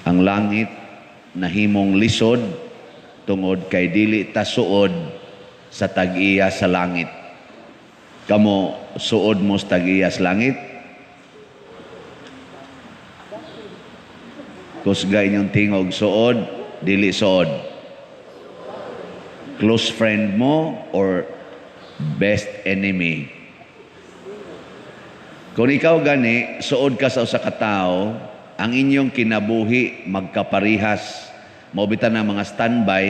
Ang langit nahimong lisod tungod kay dili ta suod sa tag-iya sa langit. Kamo, suod mo sa tag-iya sa langit? Kusga inyong tingog, suod, dili suod. Close friend mo or best enemy? Kung ikaw gani, suod ka sa usa ka tawo, ang inyong kinabuhi magkaparihas. Mao bitan ang mga standby,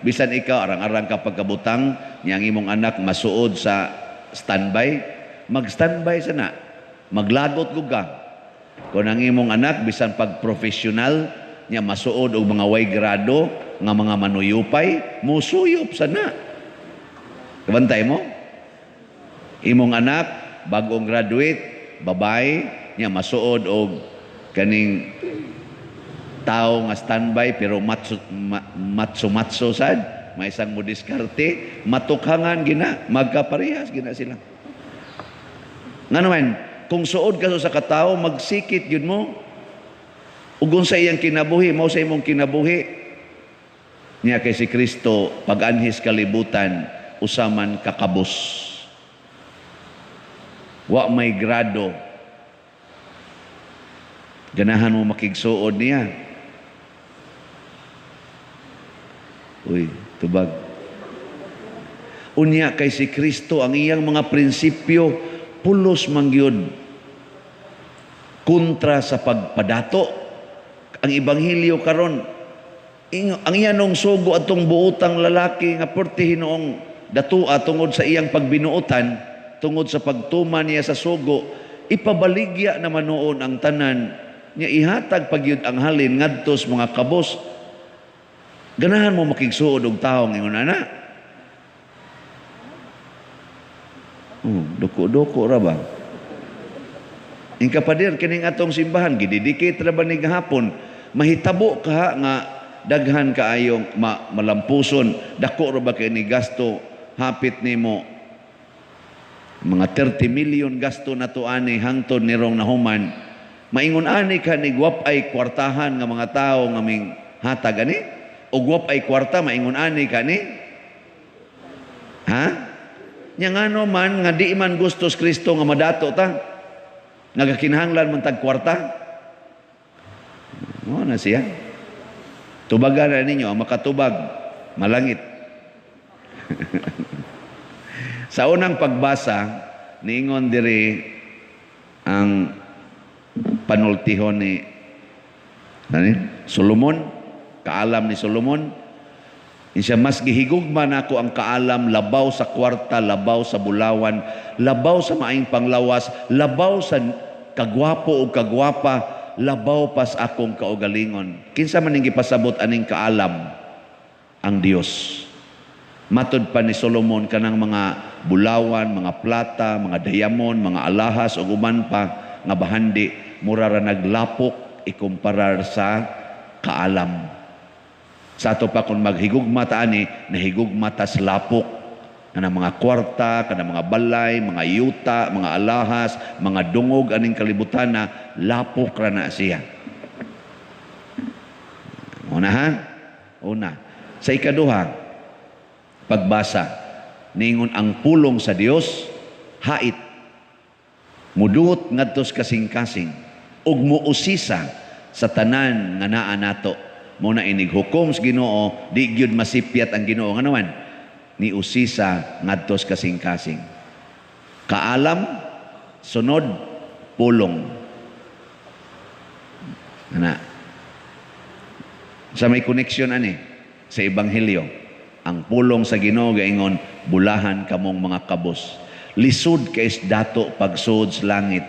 bisan ikaw arang-arang ka pagkabutang, niya ang imong anak masuod sa standby, mag-standby sana. Maglagot gud ka. Kung ang imong anak bisan pag professional, niya masuod og mga way grado nga mga manuyupay, musuyop sana. Kabantay mo? Imong anak bagong graduate, babae, niya masuod og kaning tao nga standby pero matso matso sad, may isang mo diskarte, matukhangan gina, magkaparehas gina sila. Nga naman, kung suod ka sa katawo, magsikit yun mo. Ug sa iyang kinabuhi, mao sa imong kinabuhi. Niya kay si Kristo, pag-anhis kalibutan, usaman kakabos. Wa may grado. Ganahan mo makigsuod niya. Uy, tubag. Unya kay si Kristo ang iyang mga prinsipyo pulos man gyud kontra sa pagpadato. Ang ebanghelyo karon, ang iya nung sugo atong buotang lalaki nga perti hinuong datua tungod sa iyang pagbinuotan, tungod sa pagtuman niya sa sugo, ipabaligya naman noon ang tanan niya, ihatag pagyud ang halin ngadto sa mga kabos. Ganahan mo makigsuod og tawo ingon ana? Oh, duko-duko ra ba? Ingkapadir kining atong simbahan gidedicate ra ba ni gahapon? Mahitabo ka nga daghan kaayong malampuson, dako ra ba kay ni gasto hapit nimo mga 30 million gasto nato ani hangtod nirong nahuman. Maingon ani ka ni gwap ay kwartahan nga mga tawo nga ming hatag ani? O gwap ay kwarta maingon ani ka ni? Ha? Nya ngano man nga di man gusto sa Kristo nga madato ta? Nagakinahanglan man tag kwarta? Mo na siya. Tubagan na ninyo ang makatubag malangit. Sa unang pagbasa, niingon diri ang panultihon ni ano, Solomon, kaalam ni Solomon. Siya mas gihigugma nako ang kaalam labaw sa kwarta, labaw sa bulawan, labaw sa maayong panglawas, labaw sa kagwapo o kagwapa, labaw pas akong kaugalingon. Kinsa man ning gipasabot aning kaalam? Ang Dios. Matod pa ni Solomon kanang mga bulawan, mga plata, mga diamond, mga alahas ug uban pa nga bahandi, mura ra naglapok ikumparar sa kaalam. Sa ato pa kung maghigugma ta ani, nahigugma tas lapok kanang mga kwarta, kanang mga balay, mga yuta, mga alahas, mga dungog aning kalibutan na lapok ra na siya. Una ha? Una. Sa ikaduha, pagbasa, ningon ang pulong sa Dios hait, muduot ngadto sa kasing-kasing ug muusisa sa tanan nga naa nato. Mo na inig hukom sa Ginoo, di gyud masipyat ang Ginoo ngano man ni usisa ngadto sa kasing-kasing. Kaalam, sunod pulong. Ana. Sa may connection ani sa ebanghelyo, ang pulong sa Ginoo gaingon bulahan kamong mga kabos. Lisod kay dato pagsud sa langit,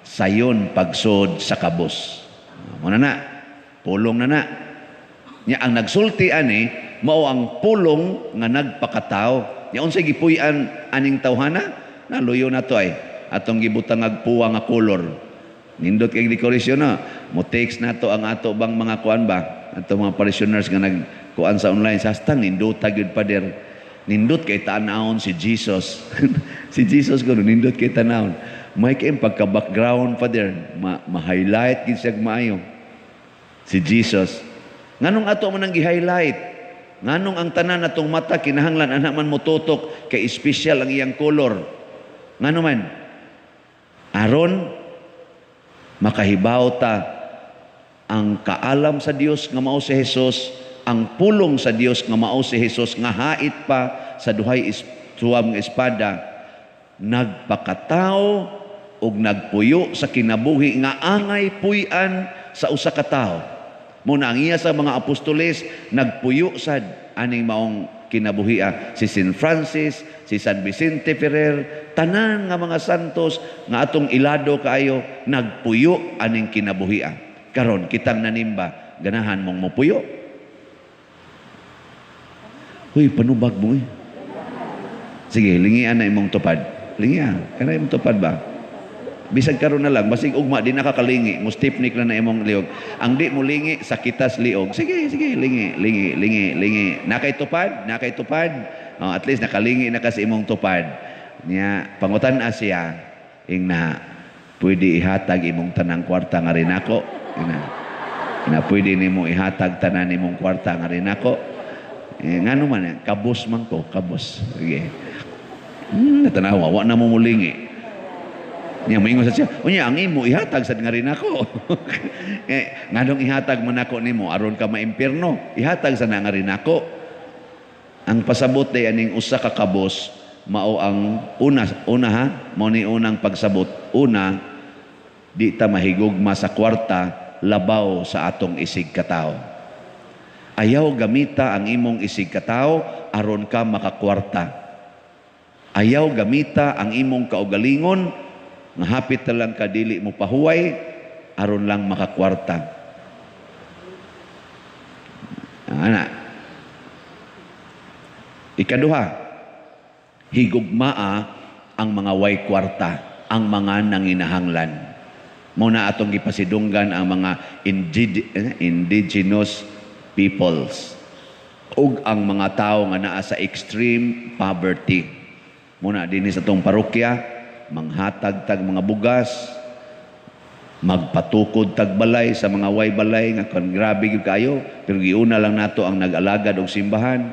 sayon pagsud sa kabos. Mo na na, pulong na na. Nya ang nagsulti ani mao ang pulong nga nagpakatao. Nya unsay gipuy-an aning tawhana? Naluyo na to ay atong gibutang ag puwa nga kolor. Nindot kay dekorasyon na. Mo takes na to ang ato bang mga kuan ba? Ato mga parishioners nga nagkuan sa online sastang nindota gyud pader. Nindot kay tan-awon si Jesus. Si Jesus kuno nindot kay tan-awon. May kay pagka background pader, ma-highlight gid siya maayo. Si Jesus. Nganong ato man ang gi-highlight? Nganong ang tanan atong mata kinahanglan ana man motutok kay espesyal ang iyang color? Ngano man? Aron makahibaw ta ang kaalam sa Dios nga mao si Jesus, ang pulong sa Dios nga mao si Jesus nga hait pa sa duhay suwab nga espada, nagpakatao ug nagpuyo sa kinabuhi nga angay puy-an sa usa ka tawo. Muna ang iya sa mga apostoles nagpuyo sad aning maong kinabuhia. Si Saint Francis, si San Vicente Ferrer, tanan nga mga santos nga atong ilado kaayo nagpuyo aning kinabuhia. Karon kitang nanimba, ganahan mong mopuyo? Huy, panubag mo eh. Sige, lingian na imong tupad. Lingian. Kana imong tupad ba? Bisag karon na lang, basig ugma di nakakalingi, mo stiffneck na na imong liog. Ang di mo lingi sa kitas liog. Sige, sige, lingi, lingi, lingi, lingi. Nakay tupad, nakay tupad. Oh, at least nakalingi na ka sa imong tupad. Nya pangutan siya, ingna, "Pwede ihatag imong tanang kwarta nga rin ako?" Ingna. Ingna, "Pwede nimo ihatag tanan imong kwarta nga rin ako?" Eh, ngano man, eh, kabos man ko, kabos. Sige. Natanawa, wa na mo mulingi. Nya moingon sa siya, "Unya ang imo ihatag sad nga rin ako." Eh, nganong ihatag man ako nimo aron ka maimpierno? Ihatag sa na nga rin ako. Ang pasabot day aning usa ka kabos mao ang una, una ha, mao ni unang pagsabot. Una, di ta mahigugma sa kwarta labaw sa atong isig katawo. Ayaw gamita ang imong isig katawo aron ka makakwarta. Ayaw gamita ang imong kaugalingon nga hapit na lang ka dili mo pahuway aron lang makakwarta. Ana. Ikaduha, higugmaa ang mga way kwarta, ang mga nanginahanglan. Muna atong gipasidunggan ang mga indigenous peoples ug ang mga tao nga naa sa extreme poverty. Muna dinhi sa atong parokya, manghatag tag mga bugas, magpatukod tag balay sa mga way balay nga kon grabe gyud kayo, pero giuna lang nato ang nag-alagad og simbahan.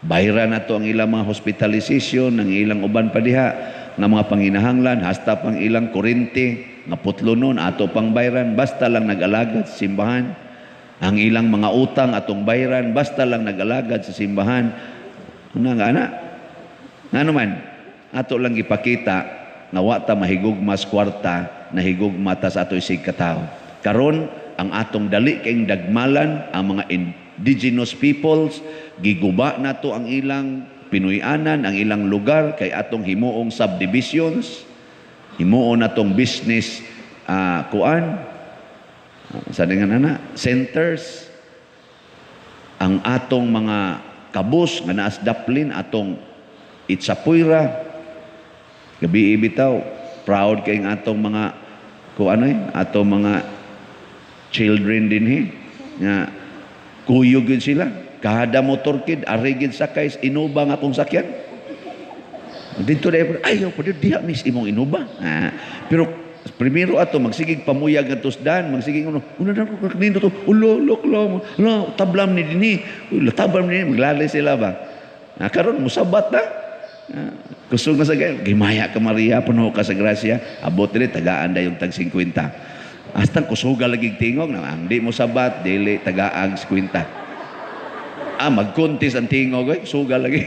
Bayran nato ang ilang mga hospitalization, ang ilang uban pa diha nga mga panginahanglan, hasta pang ilang kuryente nga putlo nun ato pang bayran, basta lang nag-alagad sa simbahan. Ang ilang mga utang atong bayran, basta lang nag-alagad sa simbahan. Una nga ana. Ngano man, ato lang gipakita nga wa ta mahigugma sa kwarta, nahigugma ta sa ato isig katawo. Karon ang atong dali kayong dagmalan ang mga indigenous peoples, giguba nato ang ilang Pinoy-anan, ang ilang lugar kay atong himuong subdivisions, himuon natong business kuan sa nga na centers. Ang atong mga kabus nga naas daplin atong itsapuyra. Gabi bitaw, proud kay ang atong mga kuan eh, atong mga children dinhi nga kuyog yun sila. Kada motorkid ari gid sakay sa Innova nga akong sakyan. Dito dahil, ayaw pa diha miss imong Innova. Ah, pero primero ato magsigig pamuyag nga tusdan, magsigig ano, una na ko nindot to, ulo lok lo, lo tablam ni dinhi, ulo tablam ni maglalay sila ba. Ah, karon musabat na. Ah, kusog na sa gayon. "Gimaya ka Maria, puno ka sa grasya." Abot diri tagaan dayong tag 50. Hasta kusuga lagi tingog na ang di mo sabat dili tagaang 50. Ah, magkuntis ang tingog oy, suga lagi.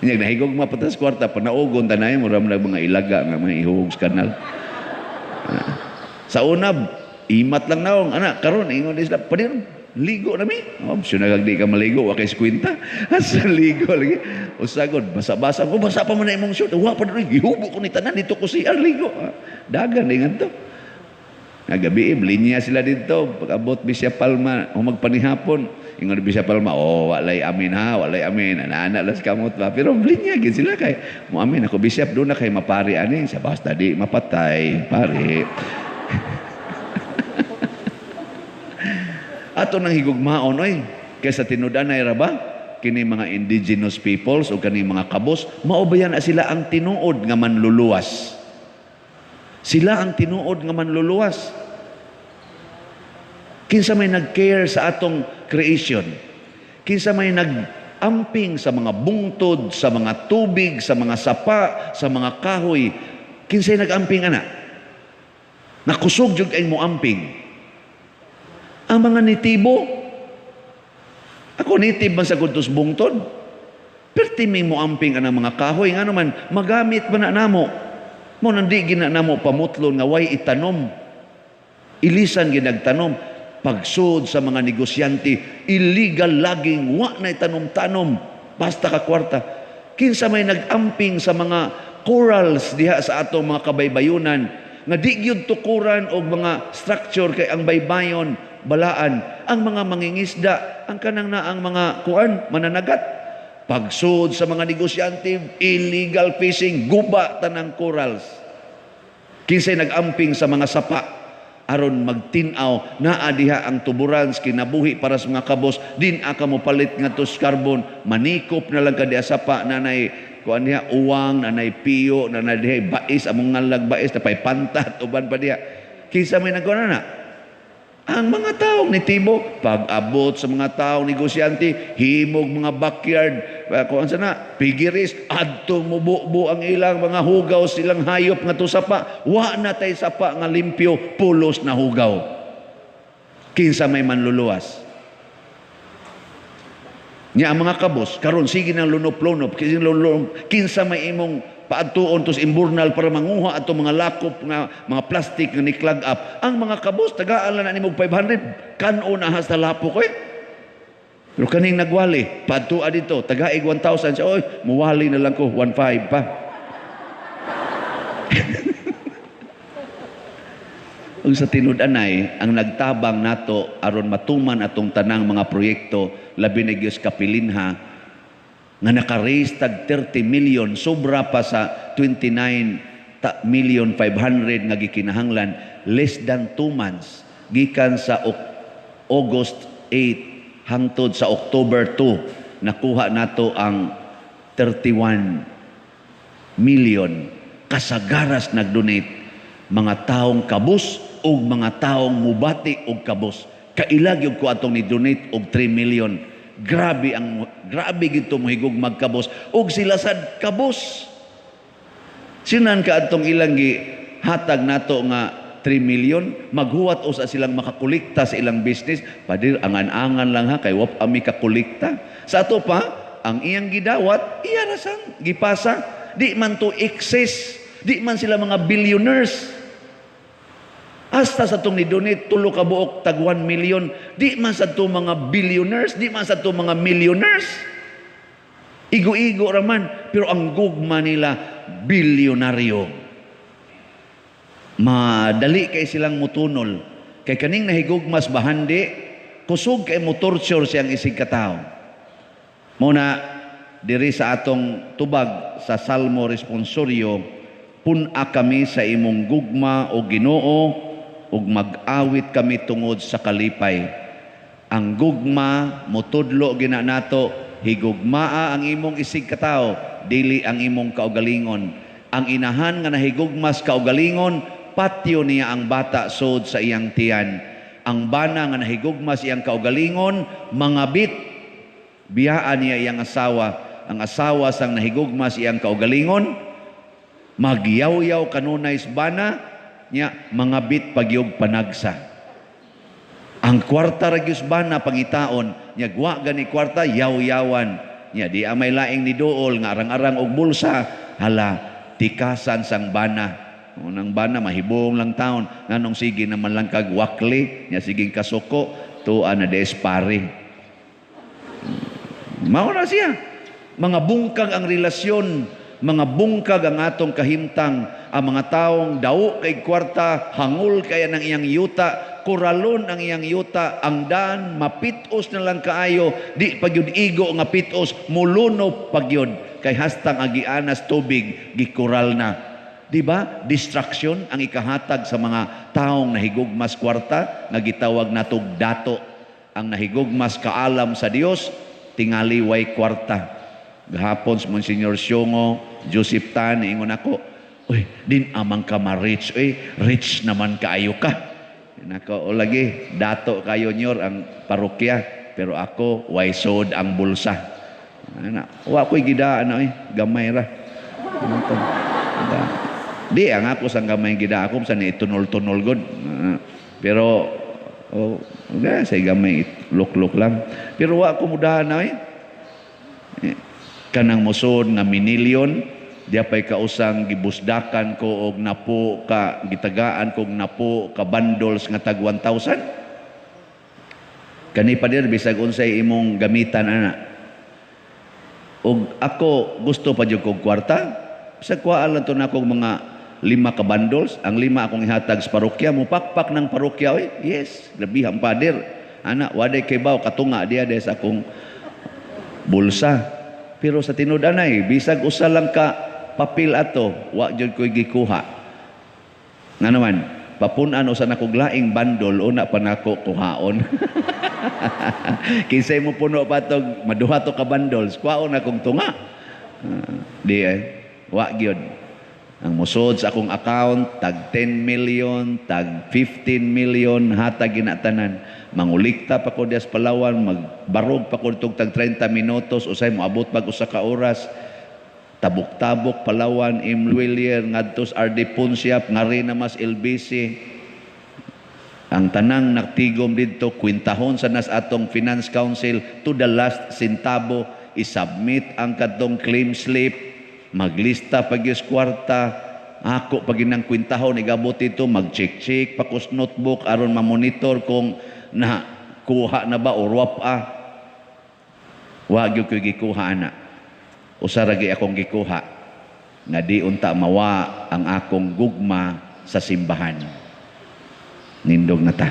Nya nahigog mapatas kwarta panaugon tanay mura man mga ilaga nga mga ihugog sa kanal. Ah. Sa una imat lang naong ana, karon ingon di sila, "Padir, ligo na mi." Oh, sinagag di ka maligo, wa kay 50. Asa ligo lagi. Usagod basa-basa ko, basa pa man na imong shirt. Wa pa diri gihubo ko ni tanan dito ko CR ligo. Ah, dagan dingan to. Gabi linya sila dito. Pag-abot Bisya Palma, o magpanihapon. Ingon Bisya Palma, "Oh, walay amin ha, walay amin. Ana-ana las kamot ba." Pero linya gid sila kay mo amin ako Bishop do na kay mapari ani sa basta di mapatay, pare. Ato nang higugmaon oy kaysa tinud-anay ra ba kini mga indigenous peoples o kani mga kabos, mao ba yan na sila ang tinuod nga manluluwas? Sila ang tinuod nga manluluwas. Kinsa may nag-care sa atong creation? Kinsa may nag-amping sa mga bungtod, sa mga tubig, sa mga sapa, sa mga kahoy? Kinsay nag-amping ana? Nakusog jud kay mo amping. Ang mga nitibo. Ako, native man sa gudtos bungtod. Perti may mo amping anang mga kahoy, ngano man magamit man na namo. Mo nandi gina namo pamutlon nga way itanom. Ilisan ginagtanom. Pagsud sa mga negosyante, illegal laging, wa na itanom-tanom, basta ka kwarta. Kinsa may nag-amping sa mga corals diha sa atong mga kabaybayunan nga di gyud tukuran og mga structure kay ang baybayon balaan? Ang mga mangingisda, ang kanang na ang mga kuan mananagat. Pagsud sa mga negosyante, illegal fishing, guba tanang corals. Kinsay nag-amping sa mga sapa aron magtin-aw, naa diha ang tuburan kinabuhi para sa mga kabos? Din aka mo palit ngadto sa carbon, manikop na lang ka diha sapa, nanay kuan diha, uwang, nanay piyo, nanay diha bais, among ngalag bais, napay pantat, uban pa diha. Kinsa may nagkuan na? Ang mga taong nitibo. Pag-abot sa mga taong negosyante, himog mga backyard, kuan sana, piggeries, adto mububo ang ilang mga hugaw, silang hayop nga sapa. Wa na tay sapa nga limpyo, pulos na hugaw. Kinsa may manluluwas? Nya ang mga kabos, karon sige nang lunop-lunop, kinsa lunop, kinsa may imong paadtuon tos imburnal para manguha ato mga lakop nga mga plastic nga ni-clog up? Ang mga kabos, tagaan lang na nimo 500, kan-o na hasta lapok eh. Pero kaning nagwali, paadtua dito, tagaig 1,000 siya, "Oy, muwali na lang ko, 1,500 pa." Ug sa tinud-anay, ang nagtabang nato aron matuman atong tanang mga proyekto, labi na gyud sa kapilinha, nga naka-raise tag 30 million, sobra pa sa 29 million 500 nga gikinahanglan, less than 2 months, gikan sa August 8 hangtod sa October 2, nakuha nato ang 31 million. Kasagaras nag-donate mga taong kabus ug mga taong mubati og kabus. Kaila gyud ko atong ni-donate og 3 million. Grabe gito mohigog magkabos ug sila sad kabus. Sinan ka atong ilang gihatag nato nga 3 million, maghuwat usa silang makakolekta sa ilang business. "Padir, angan-angan lang ha, kay wap ami kakolekta." Sa ato pa, ang iyang gidawat, iya ra sang gipasa. Di man to excess, di man sila mga billionaires. Hasta sa itong ni-donate, tulo ka buok, tag 1 million, di man sa to mga billionaires, di man sa to mga millionaires. Igo-igo raman, pero ang gugma nila, bilyonaryo. Madali kay silang mutunol. Kay kaning nahigugmas bahandi, kusog kay mo torture siyang isig katawo. Muna, diri sa atong tubag sa Salmo Responsorio, "Pun-a kami sa imong gugma, o Ginoo, ug mag-awit kami tungod sa kalipay." Ang gugma motudlo gina nato, higugmaa ang imong isig katawo, dili ang imong kaugalingon. Ang inahan nga nahigugmas kaugalingon, patyo niya ang bata sod sa iyang tiyan. Ang bana nga nahigugmas iyang kaugalingon, mangabit, biyaan niya iyang asawa. Ang asawa sang nahigugmas iyang kaugalingon, magyawyaw kanunay sa bana niya, mangabit pagyog panagsa. Ang kwarta ra gyud bana pangitaon niya, gwa gani kwarta, yaw-yawan niya. Di amay laing ni duol nga arang-arang og bulsa, hala, tikasan sang bana. Unang bana mahibong lang taon, nganong sige naman lang kag wakli nya, sige kasuko tuan na des pare. Mao na siya. Mga bungkag ang relasyon, mga bungkag ang atong kahimtang. Ang mga taong daw kay kwarta, hangul kaya ng iyang yuta, kuralon ang iyang yuta, ang daan mapitos na lang kaayo, di pagyud igo nga pitos, muluno pagyud kay hastang agianas tubig gikural na. Di ba? Destruction ang ikahatag sa mga taong nahigugmas kwarta nga gitawag natog dato. Ang nahigugmas kaalam sa Dios, tingali way kwarta. Gahapon sa Monsignor Siongo, Joseph Tan, ingon ako, "Uy, din amang ka ma-rich, uy, rich naman kaayo ka." Nako, o lagi dato kayo nyor ang parokya, pero ako way sod ang bulsa. Ana, wa ko'y gida ano eh, gamay ra. Ano to? Di ang ako sang gamay gida ako sa ni tunol-tunol gud. Pero oh, okay, say gamay luk-luk lang. Pero wa ko mudahan na eh. Eh, kanang mosod nga minilyon, diya pa'y kausang gibusdakan ko og napo ka gitagaan kog napo ka bundles nga tag 1,000. Kani pa dir bisag unsay imong gamitan ana. Og ako gusto pa jud kog kwarta. Bisag kuhaan lang to nako mga lima ka bundles, ang lima akong ihatag sa parokya, mupakpak ng parokya oy. Yes, grabe ang pader. Ana, waday kay baw katunga diya des akong bulsa. Pero sa tinud anay, bisag usa lang ka papel ato, wa jud ko'y gikuha. Nga naman, papun-an usa na kog laing bundle, una pa nako kuhaon. Kinsay mo puno pa tog maduha to ka bundles, kuhaon akong tunga. Di eh, wa gyud. Ang musod sa akong account, tag 10 million, tag 15 million, hatag ginatanan. Mangulikta pa ko dias Palawan, magbarog pa ko tug tag 30 minutos, usay moabot pag usa ka oras. Tabok-tabok Palawan, M. Lhuillier, ngadto sa RD Punciap, ngari na mas LBC. Ang tanang nagtigom didto, kwintahon sa nas atong Finance Council to the last centavo, isubmit ang kadtong claim slip, maglista pag kwarta, ako pag ginang kwintahon, igabot ito, mag-check-check, pakos notebook, aron mamonitor kung na kuha na ba o wap ah. Wa gyud ko'y gikuha ana. Usa ra gyud akong gikuha nga di unta mawa ang akong gugma sa simbahan. Nindog na ta.